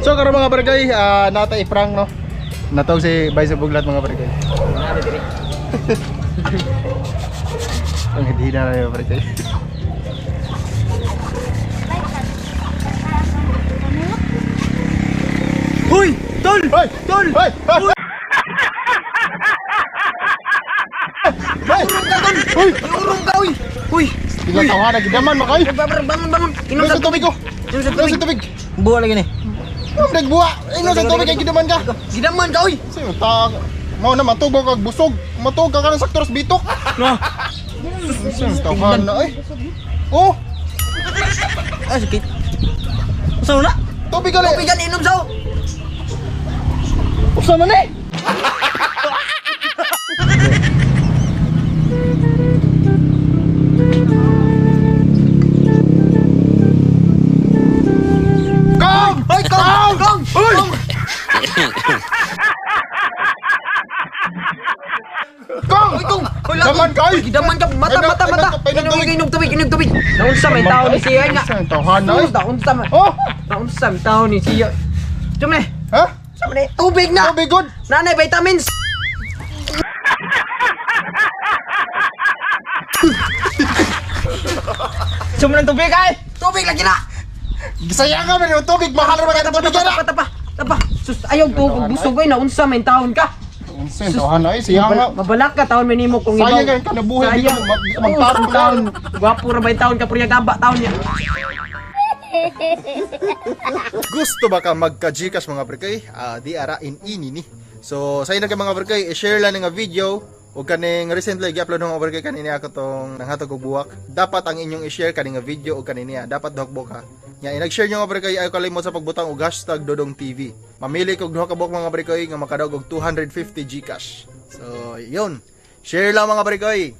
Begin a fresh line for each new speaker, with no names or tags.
So karon mga barangay, nata i-prank no. Natawag si Bay sa buglat mga barangay. Ang hindi na mga barangay.
Uy! Tol!
Hoy!
Tol!
Hoy! Hoy! Hoy! Hoy!
Urong ka, uy! Uy!
Tingnan tawa na gidaman makay.
Bangon, bangon! Inom
Inom
sa
sa tubig ko.
Inom sa
Inom sa
tubig!
tubig.
Buwa lagi ni.
Inom nagbuwa. Inom sa tubig kay gidaman ka.
Gidaman ka, uy!
Sa'yo, ta mao na matug kag busog. Matug ka kanang sakto sa bitok.
No!
Sa'yo, tawa na ay. Oh,
Ah, sakit. Usa na?
tubig gali.
Tubig yan, inom sa! Usa man eh!
Kong!
Hoy, kong! Kong!
Uy! Kong!
Uy, kong! Uy,
Daman ka, uy!
Gidaman ka! Mata,
Ay,
mata,
ay,
mata!
ay,
Inom,
tubig.
inom tubig, inom tubig! Naunsa may tao ni siya nga!
Sa'yo, tawa na ay.
Naunsa, naunsa man!
Oh!
Naunsa may tao ni siya! Jum eh!
Ha?
Jum eh! Tubig na!
Tubig good.
Nanay, vitamins!
Sum ng tubig ay!
Tubig lagi na!
Gisaya ka man yung tubig. Mahal naman ang tubig
Tapa,
na.
tapa, tapa, tapa. Sus, ayaw to, busog ay, naunsa may taon ka.
Sa'yo, tawa na ay. Siya nga.
Mabalak ka taon minimo kung
Sayang ka kanabuhi. Di ka
Sayang.
di ka magtarong
Oo, taon. Gwapo ra ba yung taon ka, purya gaba taon niya.
Gusto ba ka magka-Gcash mga berkay? Di ara in ini ni. So, sa inyo mga berkay, i-share lang nga video o kaning recently gi-upload ng mga berkay kanini ako tong nanghatag og buwak. Dapat ang inyong i-share kaning nga video o kanini dapat duhak ka. Nya inag-share nyo mga berkay ay kalimot sa pagbutang og #DodongTV. Mamili kog duha ka buok mga berkay nga makadaog og 250 Gcash. So, yun. Share lang mga berkay.